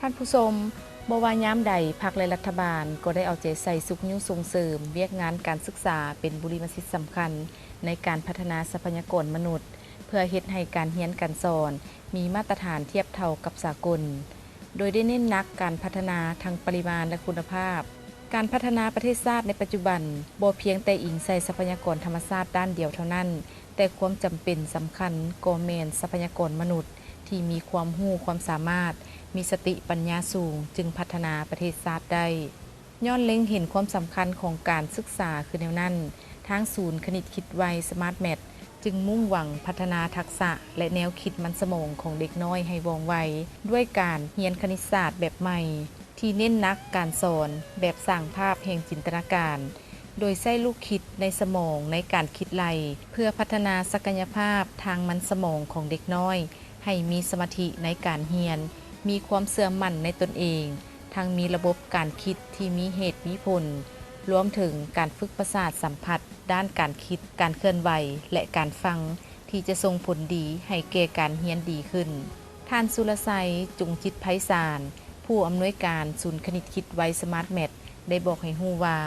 ທ່ານຜູ້ຊົມ, ບໍ່ວ່າຍາມໃດ, ພັກ ແລະ ລັດຖະບານກໍໄດ້ເອົາໃຈໃສ່ຊຸກຍູ້ສົ່ງເສີມວຽກງານການສຶກສາເປັນບຸລິມະສິດສຳຄັນໃນການພັດທະນາຊັບພະຍາກອນມະນຸດ ເພື່ອເຮັດໃຫ້ການຮຽນການສອນມີມາດຕະຖານທຽບເທົ່າກັບສາກົນ, ໂດຍໄດ້ເນັ້ນໜັກການພັດທະນາທັງປະລິມານ ແລະ ຄຸນນະພາບ. ການພັດທະນາປະເທດຊາດໃນປັດຈຸບັນ ບໍ່ພຽງແຕ່ອີງໃສ່ຊັບພະຍາກອນທຳມະຊາດດ້ານດຽວເທົ່ານັ້ນ, ແຕ່ຄວາມຈຳເປັນສຳຄັນກໍແມ່ນຊັບພະຍາກອນມະນຸດທີ່ມີຄວາມຮູ້ຄວາມສາມາດ, ມີສະຕິປັນຍາສູງ ຈຶ່ງພັດທະນາປະເທດຊາດໄດ້. ຍ້ອນເລັງເຫັນຄວາມສຳຄັນຂອງການສຶກສາຄືແນວນັ້ນ, ທາງສູນຄະນິດຄິດໄວ ສະມາດແມັດ ຈຶ່ງມຸ່ງຫວັງພັດທະນາທັກສະ ແລະ ແນວຄິດມັນສະໝອງຂອງເດັກນ້ອຍໃຫ້ວ່ອງໄວ ດ້ວຍການຮຽນຄະນິດສາດແບບໃໝ່ ທີ່ເນັ້ນໜັກການສອນແບບສ້າງພາບແຫ່ງຈິນຕະນາການ, ໂດຍໃຊ້ລູກຄິດໃນສະໝອງໃນການຄິດໄລ່ ເພື່ອພັດທະນາສັກກະຍະພາບທາງມັນສະໝອງຂອງເດັກນ້ອຍ ໃຫ້ມີສະມາທິໃນການຮຽນ, ມີຄວາມເຊື່ອໝັ້ນໃນຕົນເອງ, ທັງມີລະບົບການຄິດທີ່ມີເຫດມີຜົນ, ລວມເຖິງການຝຶກປະສາດສຳຜັດດ້ານການຄິດ, ການເຄື່ອນໄຫວ ແລະ ການຟັງ ທີ່ຈະສົ່ງຜົນດີໃຫ້ແກ່ການຮຽນດີຂຶ້ນ. ທ່ານ ສຸລະໄຊ ຈົງຈິດໄພສານ, ຜູ້ອຳນວຍການສູນຄະນິດຄິດໄວ ສະມາດແມັດ ໄດ້ບອກໃຫ້ຮູ້ວ່າ,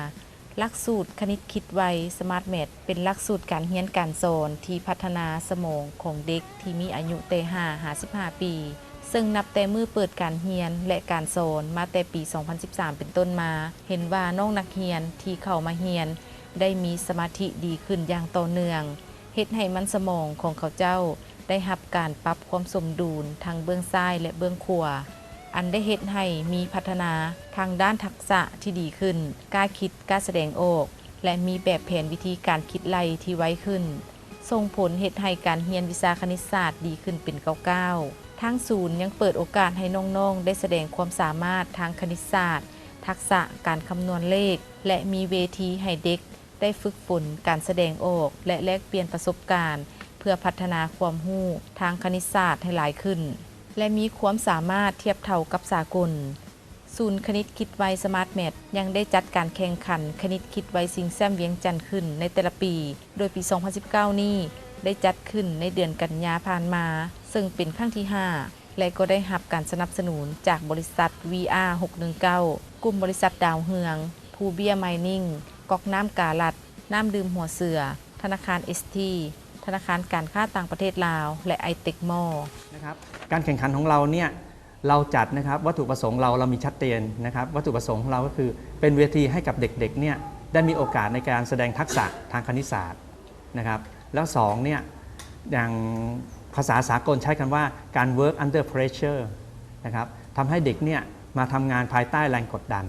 ຫຼັກສູດຄະນິດຄິດໄວ ສະມາດແມັດ ເປັນຫຼັກສູດການຮຽນການສອນທີ່ພັດທະນາສະໝອງຂອງເດັກທີ່ມີອາຍຸແຕ່ຫ້າຫາສິບຫ້າປີ, ເຊິ່ງນັບແຕ່ມື້ເປີດການຮຽນ ແລະ ການສອນມາແຕ່ປີສອງພັນສິບສາມເປັນຕົ້ນມາ, ເຫັນວ່ານ້ອງນັກຮຽນທີ່ເຂົ້າມາຮຽນໄດ້ມີສະມາທິດີຂຶ້ນຢ່າງຕໍ່ເນື່ອງ, ເຮັດໃຫ້ມັນສະໝອງຂອງເຂົາເຈົ້າ ໄດ້ຮັບການປັບຄວາມສົມດຸນທັງເບື້ອງຊ້າຍ ແລະ ເບື້ອງຂວາ, ອັນໄດ້ເຮັດໃຫ້ມີພັດທະນາທາງດ້ານທັກສະທີ່ດີຂຶ້ນ, ກ້າຄິດ, ກ້າສະແດງອອກ ແລະ ມີແບບແຜນວິທີການຄິດໄລ່ທີ່ໄວຂຶ້ນ, ສົ່ງຜົນເຮັດໃຫ້ການຮຽນວິຊາຄະນິດສາດດີຂຶ້ນເປັນກ້າວໆ. ທາງສູນຍັງເປີດໂອກາດໃຫ້ນ້ອງໆໄດ້ສະແດງຄວາມສາມາດທາງຄະນິດສາດ, ທັກສະການຄຳນວນເລກ ແລະ ມີເວທີໃຫ້ເດັກ ໄດ້ຝຶກຝົນການສະແດງອອກ ແລະ ແລກປ່ຽນປະສົບການ ເພື່ອພັດທະນາຄວາມຮູ້ທາງຄະນິດສາດໃຫ້ຫຼາຍຂຶ້ນ ແລະ ມີຄວາມສາມາດທຽບເທົ່າກັບສາກົນ. ສູນຄະນິດຄິດໄວ ສະມາດແມັດ ຍັງໄດ້ຈັດການແຂ່ງຂັນຄະນິດຄິດໄວຊິງແຊັມວຽງຈັນຂຶ້ນໃນແຕ່ລະປີ, ໂດຍປີສອງພັນສິບເກົ້ານີ້ໄດ້ຈັດຂຶ້ນໃນເດືອນກັນຍາຜ່ານມາ, ເຊິ່ງເປັນຄັ້ງທີຫ້າ ແລະ ກໍໄດ້ຮັບການສະໜັບສະໜູນຈາກບໍລິສັດ ວີອາ ຫົກໜຶ່ງເກົ້າ, ກຸ່ມບໍລິສັດດາວເຮືອງ, ພູເບ້ຍ ມາຍນິງ, ກັອກນ້ຳກາລັດ, ນ້ຳດື່ມຫົວເສືອ, ທະນາຄານ ເອສທີ, ທະນາຄານການຄ້າຕ່າງປະເທດລາວ ແລະ ໄອເຕັກມໍ. นะครับ การแข่งขันของเราเนี่ย เราจัดนะครับ วัตถุประสงค์เรา เรามีชัดเจนนะครับ วัตถุประสงค์ของเราก็คือเป็นเวทีให้กับเด็กๆเนี่ย ได้มีโอกาสในการแสดงทักษะทางคณิตศาสตร์ นะครับ แล้วสองเนี่ย อย่างภาษาสากลใช้คำว่าการ work under pressure นะครับ ทำให้เด็กเนี่ยมาทำงานภายใต้แรงกดดัน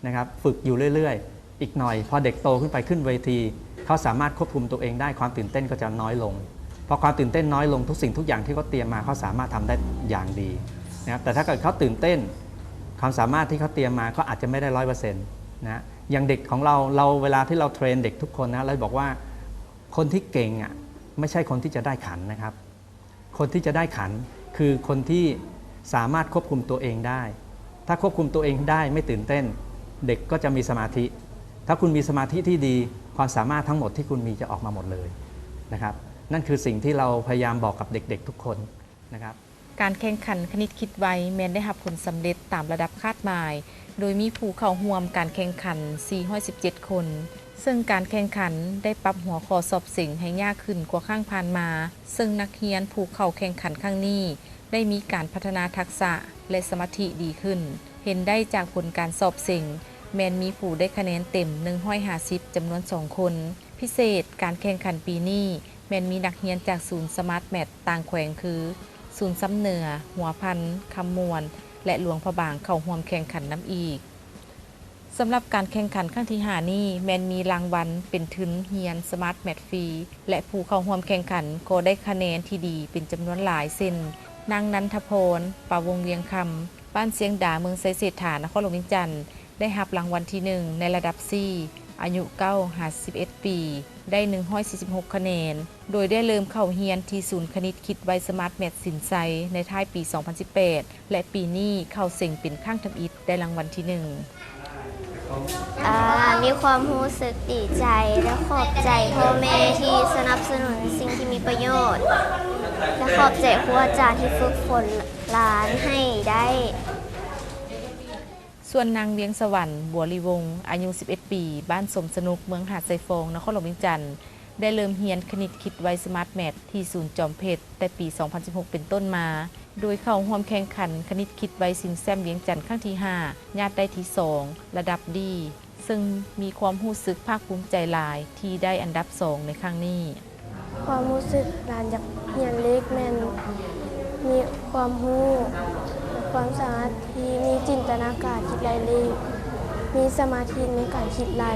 นะครับ ฝึกอยู่เรื่อยๆ อีกหน่อย พอเด็กโตขึ้นไปขึ้นเวที เขาสามารถควบคุมตัวเองได้ ความตื่นเต้นก็จะน้อยลง พอความตื่นเต้นน้อยลง ทุกสิ่งทุกอย่างที่เขาเตรียมมา เขาสามารถทำได้อย่างดีนะครับ แต่ถ้าเกิดเขาตื่นเต้น ความสามารถที่เขาเตรียมมาก็อาจจะไม่ได้ร้อยเปอร์เซ็นต์ นะ อย่างเด็กของเรา เรา เวลาที่เราเทรนเด็กทุกคนนะ เราบอกว่า คนที่เก่งอะ ไม่ใช่คนที่จะได้ขันนะครับ คนที่จะได้ขัน คือคนที่สามารถควบคุมตัวเองได้ ถ้าควบคุมตัวเองได้ ไม่ตื่นเต้น เด็กก็จะมีสมาธิ ถ้าคุณมีสมาธิที่ดี ความสามารถทั้งหมดที่คุณมีจะออกมาหมดเลยนะครับ นั่นคือสิ่งที่เราพยายามบอกกับเด็กๆทุกคนนะครับ ການແຂ່ງຂັນຄະນິດຄິດໄວ ແມ່ນໄດ້ຮັບຜົນສຳເລັດຕາມລະດັບຄາດໝາຍ, ໂດຍມີຜູ້ເຂົ້າຮ່ວມການແຂ່ງຂັນສີ່ຮ້ອຍສິບເຈັດຄົນ, ເຊິ່ງການແຂ່ງຂັນໄດ້ປັບຫົວຂໍ້ສອບເສັງໃຫ້ຍາກຂຶ້ນກວ່າຄັ້ງຜ່ານມາ, ເຊິ່ງນັກຮຽນຜູ້ເຂົ້າແຂ່ງຂັນຄັ້ງນີ້ ໄດ້ມີການພັດທະນາທັກສະ ແລະ ສະມາທິດີຂຶ້ນ. ເຫັນໄດ້ຈາກຜົນການສອບເສັງ ແມ່ນມີຜູ້ໄດ້ຄະແນນເຕັມໜຶ່ງຮ້ອຍຫ້າສິບ ຈຳນວນສອງຄົນ. ພິເສດ, ການແຂ່ງຂັນປີນີ້ ແມ່ນມີນັກຮຽນຈາກສູນ ສະມາດແມັດ ຕ່າງແຂວງຄື ສູນຊຳເໜືອ, ຫົວພັນ, ຄຳມ່ວນ ແລະ ຫຼວງພະບາງ ເຂົ້າຮ່ວມແຂ່ງຂັນນຳອີກ. ສຳລັບການແຂ່ງຂັນຄັ້ງທີຫ້ານີ້ ແມ່ນມີລາງວັນເປັນທຶນຮຽນ ສະມາດແມັດ ຟຣີ ແລະ ຜູ້ເຂົ້າຮ່ວມແຂ່ງຂັນກໍໄດ້ຄະແນນທີ່ດີເປັນຈຳນວນຫຼາຍ ເຊັ່ນ ນາງ ນັນທະພອນ ປາວົງວຽງຄຳ, ບ້ານຊຽງດາ, ເມືອງໄຊເສດຖາ, ນະຄອນຫຼວງວຽງຈັນ ໄດ້ຮັບລາງວັນທີໜຶ່ງໃນລະດັບ C ອາຍຸ ເກົ້າຫາສິບເອັດປີ ໄດ້ ໜຶ່ງຮ້ອຍສີ່ສິບຫົກ ຄະແນນ, ໂດຍໄດ້ເລີ່ມເຂົ້າຮຽນທີ່ສູນຄະນິດຄິດໄວ ສະມາດແມັດ ສິນໄຊ ໃນທ້າຍປີສອງພັນສິບແປດ ແລະ ປີນີ້ເຂົ້າເສັງເປັນຄັ້ງທຳອິດ ໄດ້ລາງວັນທີໜຶ່ງ. ອາ ມີຄວາມຮູ້ສຶກດີໃຈ ແລະ ຂອບໃຈພໍ່ແມ່ທີ່ສະໜັບສະໜູນສິ່ງທີ່ມີປະໂຫຍດ ແລະ ຂອບໃຈຄູອາຈານທີ່ຝຶກຝົນຫຼານໃຫ້ໄດ້ ສ່ວນນາງ ວຽງສະຫວັນ ບົວລີວົງ ອາຍຸສິບເອັດປີ ບ້ານສົມສະໜຸກ ເມືອງຫາດຊາຍຟອງ ນະຄອນຫຼວງວຽງຈັນ ໄດ້ເລີ່ມຮຽນຄະນິດຄິດໄວ ສະມາດແມັດ ທີ່ສູນຈອມເພັດ ແຕ່ປີສອງພັນສິບຫົກເປັນຕົ້ນມາ, ໂດຍເຂົ້າຮ່ວມແຂ່ງຂັນຄະນິດຄິດໄວຊິງແຊັມວຽງຈັນຄັ້ງທີຫ້າ ຍາດໄດ້ທີສອງ ລະດັບດີ ເຊິ່ງມີຄວາມຮູ້ສຶກພາກພູມໃຈຫຼາຍທີ່ໄດ້ອັນດັບສອງໃນຄັ້ງນີ້. ຄວາມຮູ້ສຶກຫຼານຢາກຮຽນເລກແມ່ນມີຄວາມຮູ້ ແລະ ຄວາມສາມາດທີ່ມີຈິນຕະນາການຄິດໄລ່ເລກ, ມີສະມາທິໃນການຄິດໄລ່.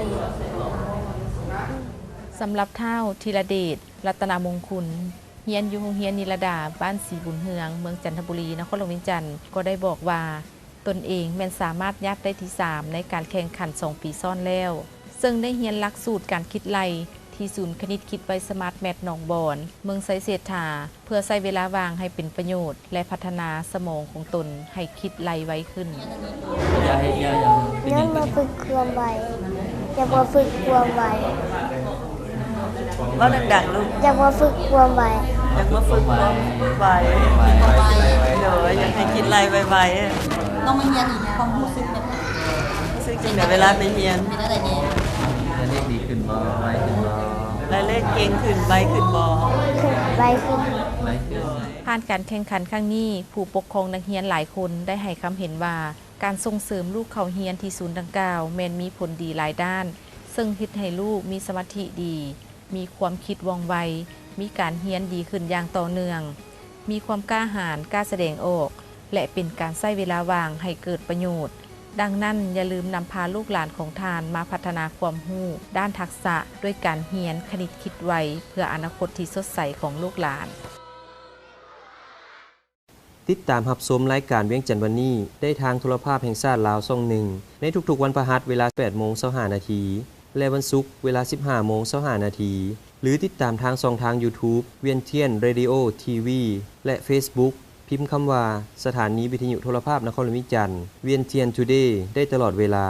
ສຳລັບທ້າວ ທີລະເດດ ລັດຕະນະມົງຄຸນ ຮຽນຢູ່ໂຮງຮຽນນິລະດາ ບ້ານສີບຸນເຮືອງ ເມືອງຈັນທະບູລີ ນະຄອນຫຼວງວຽງຈັນ ກໍໄດ້ບອກວ່າ ຕົນເອງແມ່ນສາມາດຍາດໄດ້ທີສາມໃນການແຂ່ງຂັນສອງປີຊ້ອນແລ້ວ, ເຊິ່ງໄດ້ຮຽນຫຼັກສູດການຄິດໄລ່ທີ່ສູນຄະນິດຄິດໄວສະມາດແມັດໜອງບອນ ເມືອງໄຊເສດຖາ ເພື່ອໃຊ້ເວລາວ່າງໃຫ້ເປັນປະໂຫຍດ ແລະ ພັດທະນາສະໝອງຂອງຕົນໃຫ້ຄິດໄລ່ໄວຂຶ້ນ. ຢາກເຮັດແນວຫຍັງ? ເປັນຫຍັງ? ຢາກມາຝຶກຄວາມໄວ. ຢາກມາຝຶກຄວາມໄວ. ເວົ້າດັງໆ ລູກ. ຢາກມາຝຶກຄວາມໄວ. ຢາກມາຝຶກຄວາມໄວ. ໂດຍ ຢາກໃຫ້ຄິດໄລ່ໄວໆ. ນ້ອງມາຮຽນນີ້ມີຄວາມຮູ້ສຶກແບບໃດ? ຮູ້ສຶກຈັ່ງໃດເວລາໄປຮຽນ? ເປັນຈັ່ງໃດແດ່? ຮຽນໄດ້ດີຂຶ້ນບໍ່? ໄວຂຶ້ນບໍ່? ລາຍເລກເກັ່ງຂຶ້ນ ໄວຂຶ້ນບໍ່? ໄວຂຶ້ນ. ໄວຂຶ້ນ. ຜ່ານການແຂ່ງຂັນຄັ້ງນີ້, ຜູ້ປົກຄອງນັກຮຽນຫຼາຍຄົນໄດ້ໃຫ້ຄຳເຫັນວ່າ ການສົ່ງເສີມລູກເຂົ້າຮຽນທີ່ສູນດັ່ງກ່າວແມ່ນມີຜົນດີຫຼາຍດ້ານ, ເຊິ່ງເຮັດໃຫ້ລູກມີສະມາທິດີ, ມີຄວາມຄິດວ່ອງໄວ, ມີການຮຽນດີຂຶ້ນຢ່າງຕໍ່ເນື່ອງ, ມີຄວາມກ້າຫານ, ກ້າສະແດງອອກ ແລະ ເປັນການໃຊ້ເວລາວ່າງໃຫ້ເກີດປະໂຫຍດ. ດັ່ງນັ້ນ, ຢ່າລືມນຳພາລູກຫຼານຂອງທ່ານມາພັດທະນາຄວາມຮູ້ດ້ານທັກສະດ້ວຍການຮຽນຄະນິດຄິດໄວ ເພື່ອອະນາຄົດທີ່ສົດໃສຂອງລູກຫຼານ. ຕິດຕາມຮັບຊົມລາຍການວຽງຈັນວັນນີ້ ໄດ້ທາງໂທລະພາບແຫ່ງຊາດລາວຊ່ອງໜຶ່ງ ໃນທຸກໆວັນພະຫັດເວລາແປດໂມງຊາວຫ້ານາທີ ແລະ ວັນສຸກເວລາສິບຫ້າໂມງຊາວຫ້ານາທີ ຫຼື ຕິດຕາມທາງຊ່ອງທາງ YouTube ວຽງທຽນ Radio TV ແລະ Facebook ພິມຄຳວ່າ ສະຖານີວິທະຍຸໂທລະພາບນະຄອນຫຼວງວຽງຈັນ ວຽງທຽນ Today ໄດ້ຕະຫຼອດເວລາ.